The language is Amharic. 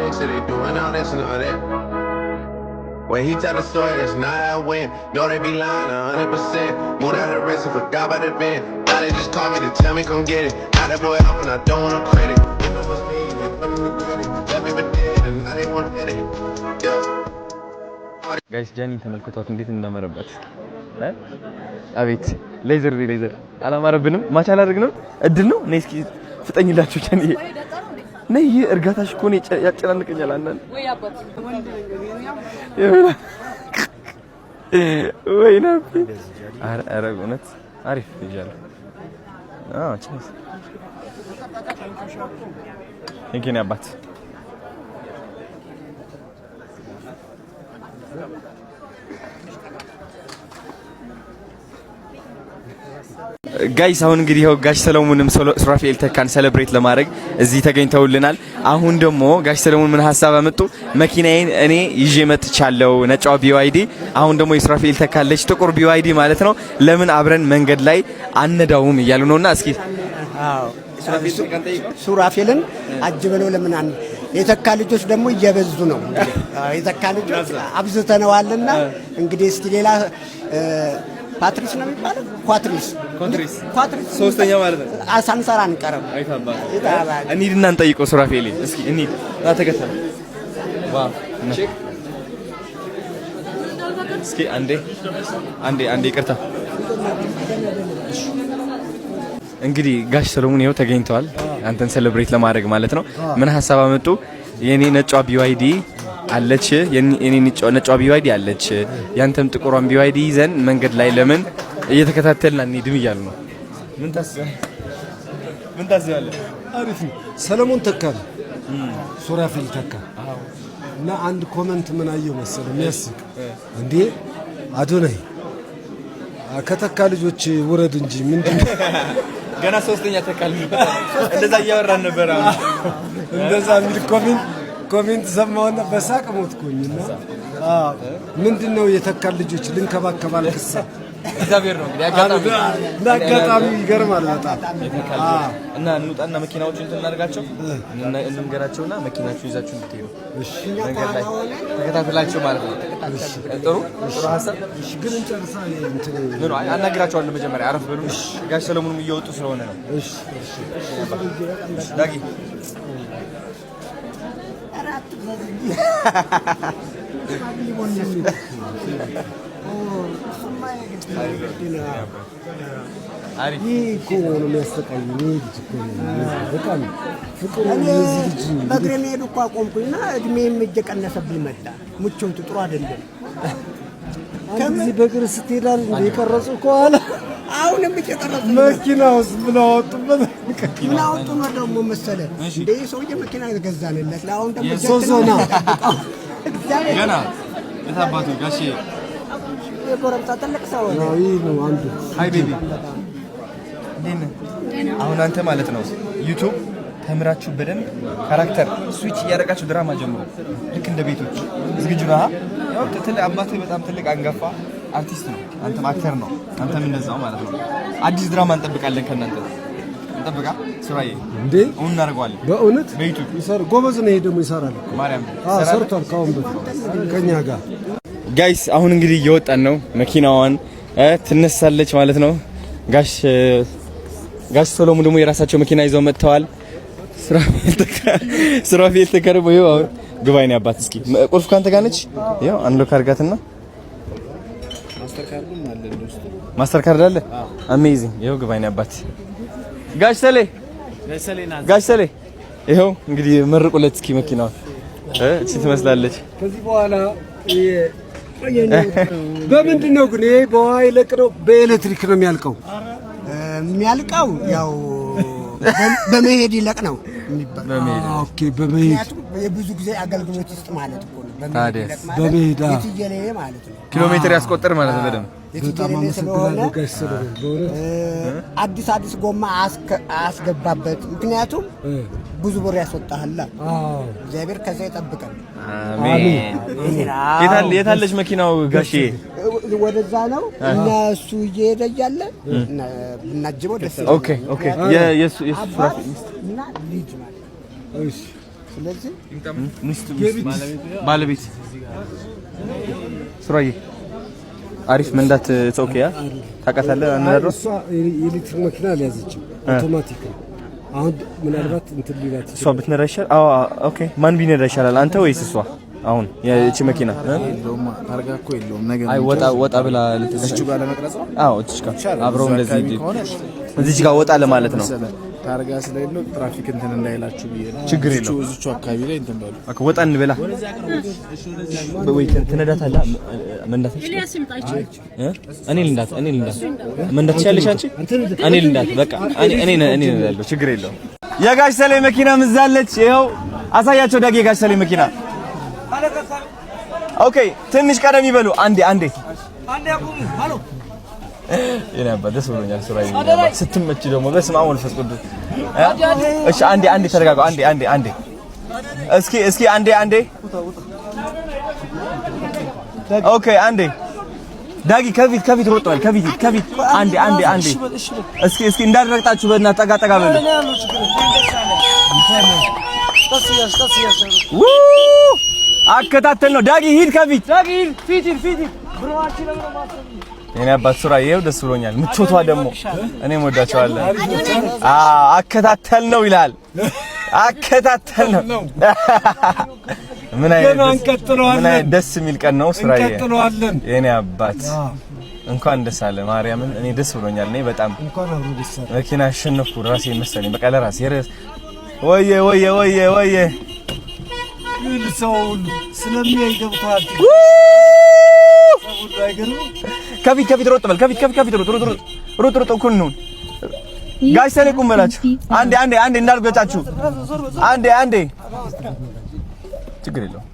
They say they doing all this and all that. When he tell the story, that's not how it went. No, they be lying 100%. Moved out of risk and forgot about the bend. Now they just call me to tell me come get it. Now that boy off and I don't want no credit. If it was me, they wouldn't regret it. Left me for dead and now they want it. Yeah. Guys, ጃኒን ተመልክቷት እንዴት እንዳመረባት! አቤት leather leather አላማረብንም? Match አላደረግንም? እድል ነው። ነይ እስኪ ፍጠኝላችሁ ጃኒዬ። ነይ፣ ይህ እርጋታሽ እኮ ነው ያጨናንቀኛል። አንዳንድ ወይ ናፊ፣ ኧረ ኧረ እውነት አሪፍ ይዣለሁ። አዎ ቻይስ thank you አባት። Guys፣ አሁን እንግዲህ ይኸው ጋሽ ሰለሞንም ሱራፌል ተካን celebrate ለማድረግ እዚህ ተገኝተውልናል። አሁን ደግሞ ጋሽ ሰለሞን ምን ሀሳብ አመጡ? መኪናዬን እኔ ይዤ መጥቻለሁ፣ ነጯ BYD። አሁን ደግሞ የሱራፌል ተካለች ጥቁር BYD ማለት ነው። ለምን አብረን መንገድ ላይ አንነዳውም እያሉ ነውና እስኪ ሱራፌልን አጅበነው ለምን የተካ ልጆች ደግሞ እየበዙ ነው። የተካ ልጆች አብዝተነዋልና እንግዲህ እስቲ ሌላ ፓትሪስ ነው የሚባለው፣ ኳትሪስ ኳትሪስ ሶስተኛ ማለት ነው። ሳንሰራ አንቀርም። እንሂድና እንጠይቀው ሱራፌል። እስኪ እንሂድ፣ ና ተከተል። እስኪ አንዴ አንዴ አንዴ ይቅርታ። እንግዲህ ጋሽ ሰለሞን ይኸው ተገኝተዋል፣ አንተን celebrate ለማድረግ ማለት ነው። ምን ሀሳብ አመጡ? የኔ ነጯ BYD አለች፣ የኔ ነጯ BYD አለች፣ ያንተም ጥቁሯን BYD ይዘን መንገድ ላይ ለምን እየተከታተልን አንሄድም እያሉ ነው። ምን ታስባለህ? አሪፍ ነው። ሰለሞን ተካ ነው ሱራፌል ተካ እና አንድ comment ምን አየሁ መሰለህ የሚያስቅ፣ እንዴ አዶናይ ከተካ ልጆች ውረድ እንጂ ምንድን ነው? ገና ሶስተኛ ተካ እንደዛ እያወራን ነበር። አሁን እንደዛ የሚል comment ሰማሁና በሳቅ ሞትኩኝ። እና ምንድን ነው የተካ ልጆች ልንከባከብ አልክሳ እግዚአብሔር ነው እንግዲህ አጋጣሚ እና አጋጣሚ ይገርማል በጣም። እና እንውጣና መኪናዎቹን እንትን እናድርጋቸው፣ እንንገራቸውና መኪናችሁ ይዛችሁ እንድትሄዱ መንገድ ላይ ተከታተላቸው ማለት ነው። ጥሩ ጥሩ ሀሳብ። እሺ ግን እንጨርሳ እንትን ምን አይ አናግራቸዋለሁ። መጀመሪያ አረፍ በሉ። ጋሽ ሰለሞኑም እየወጡ ስለሆነ ነው። እሺ እሺ። ዳጊ። አሪፍ። ይህ እኮ ነው የሚያሰቃየኝ። ይህ ልጅ እኮ ነው በጣም ፍቅሩ እኔ የዚህ ልጅ በእግሬ መሄድ እኮ አቆምኩኝና እድሜም እየቀነሰብኝ መጣ። ምቾቱ ጥሩ አይደለም። አንድ ጊዜ በእግር ስትሄዳል እንደ የቀረጹ ከኋላ አሁንም እየቀረጹ ነው። መኪና ውስጥ ምን አወጡበት? ምን አወጡ ነው ደግሞ መሰለህ እንደ ይህ ሰውዬ መኪና ገዛንለት። አሁን ደግሞ ጀት ነው ሶዞና የሚጠብቀው። እግዚአብሔር ገና የታባቱ ጋሼ የጎረምሳ ትልቅ ሰው ነው። ይህ ነው አንዱ። Hi baby፣ እንዴት ነህ? አሁን አንተ ማለት ነው YouTube ተምራችሁ በደንብ character switch እያደረጋችሁ ድራማ ጀምሮ ልክ እንደ ቤቶች ዝግጁ ነህ? ያው ትልቅ አባትህ በጣም ትልቅ አንጋፋ አርቲስት ነው። አንተም actor ነው። አንተም እንደዛው ማለት ነው። አዲስ ድራማ እንጠብቃለን ከእናንተ እንጠብቃ። ሱራዬ እንዴ እውን እናደርገዋለን። በእውነት በ YouTube ይሰር ጎበዝ ነው። ይሄ ደግሞ ይሰራል እኮ። ማርያም። አዎ ሰርቷል ከአሁን በፊት ከኛ ጋር። Guys፣ አሁን እንግዲህ እየወጣን ነው። መኪናዋን ትነሳለች ማለት ነው። ጋሽ ሶሎሞን ደግሞ የራሳቸው መኪና ይዘው መጥተዋል። ሱራፌል ተከርቦ ይኸው አሁን ግባይ ነው አባት። እስኪ ቁልፍ ካንተ ጋር ነች። ይኸው unlock አድርጋትና ማስተር ካርድ አለ። Amazing። ይኸው ግባይ ነው አባት። ጋሽ ሰሌ፣ ጋሽ ሰሌ፣ ይኸው እንግዲህ መርቁለት እስኪ መኪናዋን እቺ ትመስላለች። ከዚህ በኋላ በምንድን ነው ግን ይሄ በውሃ ይለቅ ነው በኤሌክትሪክ ነው የሚያልቀው? የሚያልቀው ያው በመሄድ ይለቅ ነው የሚባለው። Okay፣ በመሄድ። ምክንያቱም የብዙ ጊዜ አገልግሎት ውስጥ ማለት እኮ ነው። በመሄድ ታዲያስ? ይለቅ ማለት በመሄድ፣ አዎ። የትየለሌ ማለት ነው። ኪሎ ሜትር ያስቆጥር ማለት ነው በደንብ። በጣም የትየለሌ ስለሆነ አመሰግናለሁ ጋሽ ሰለሞን በእውነት። አዲስ አዲስ ጎማ አያስገባበት። ምክንያቱም ብዙ ብር ያስወጣሃል። እግዚአብሔር ከዛ ይጠብቀን። አሜን። የታለች መኪናው ጋሼ? ወደዛ ነው እና እሱ እየሄደ እያለ ብናጅበው ደስ ይላል። Okay፣ የሱ አባት እና ልጅ ማለት ነው። እሺ። ስለዚህ ሚስቱ ባለቤት ሱራዬ አሪፍ መንዳት okay፣ yeah ታውቃታለህ። አነዳድሮ እሷ የኤሌክትሪክ መኪና አልያዘችም፣ አውቶማቲክ ነው። አሁን ምናልባት እንትን ሊላት እሷ ብትነዳ ይሻላል። አዎ okay። ማን ቢነዳ ይሻላል፣ አንተ ወይስ እሷ? አሁን የእቺ መኪና የለውም፣ ታርጋ እኮ የለውም። ነገር አይ ወጣ ወጣ ብላ እዚች ጋር ለመቅረጽ ነው። አዎ እዚች ጋር አብረው እዛ እንደዚህ አካባቢ ከሆነ እዚች ጋር ወጣ ለማለት ነው። መሰለህ ታርጋ ስለሌለው ትራፊክ እንትን እንዳይላችሁ ብዬ ነው። ችግር የለውም። እዚቹ አካባቢ ላይ እንትን በሉ። Okay፣ ወጣ እንበላ ወይ ትነዳታለህ? መንዳት እ እኔ ልንዳት፣ እኔ ልንዳት። መንዳት ትችያለሽ አንቺ? እኔ ልንዳት፣ በቃ እኔ እኔ እነዳለሁ፣ ችግር የለውም። የጋሽ ሰሌ መኪና ምዛለች። ይኸው አሳያቸው ዳጊ፣ የጋሽ ሰሌ መኪና። Okay፣ ትንሽ ቀደም ይበሉ። አንዴ አንዴ። የኔ አባት ደስ ብሎኛል። ሱራዬ የኔ አባት ስትመች ደግሞ በስመ አብ ወመንፈስ ቅዱስ። እሺ አንዴ አንዴ ተረጋጉ። አንዴ አንዴ አንዴ እስኪ እስኪ አንዴ አንዴ። Okay አንዴ ዳጊ ከፊት ከፊት ሮጥ በል፣ ከፊት ከፊት፣ አንዴ አንዴ አንዴ። እስኪ እስኪ እንዳልረግጣችሁ በእናትህ ጠጋ ጠጋ በሉ። ው አከታተል ነው ዳጊ ሂድ ከፊት። የኔ አባት ሱራ ይኸው ደስ ብሎኛል። ምቾቷ ደግሞ እኔም ወዳቸዋለሁ። አዎ አከታተል ነው ይላል። አከታተል ነው። ምን አይነት ምን አይነት ደስ የሚል ቀን ነው ሱራዬ። እንቀጥለዋለን። የኔ አባት እንኳን ደስ አለ። ማርያምን እኔ ደስ ብሎኛል። እኔ በጣም እንኳን አብሮ ደስ አለ። መኪና አሸነፍኩ ራሴ መሰለኝ። በቃ ለራሴ ወየ ወየ ወየ ወየ ይህ ሰው ሁሉ ስለሚያይ ገብቶሃል። ሰው ሁሉ አይገርምም? ከፊት ከፊት ሮጥ በል፣ ከፊት ከፊት ከፊት ሮጥ ሮጥ ሮጥ ሮጥ ሮጥ እኩል እንሁን። ጋሽ ሰሌ ቁም በላችሁ። አንዴ አንዴ አንዴ እንዳልገጫችሁ። አንዴ አንዴ ችግር የለውም።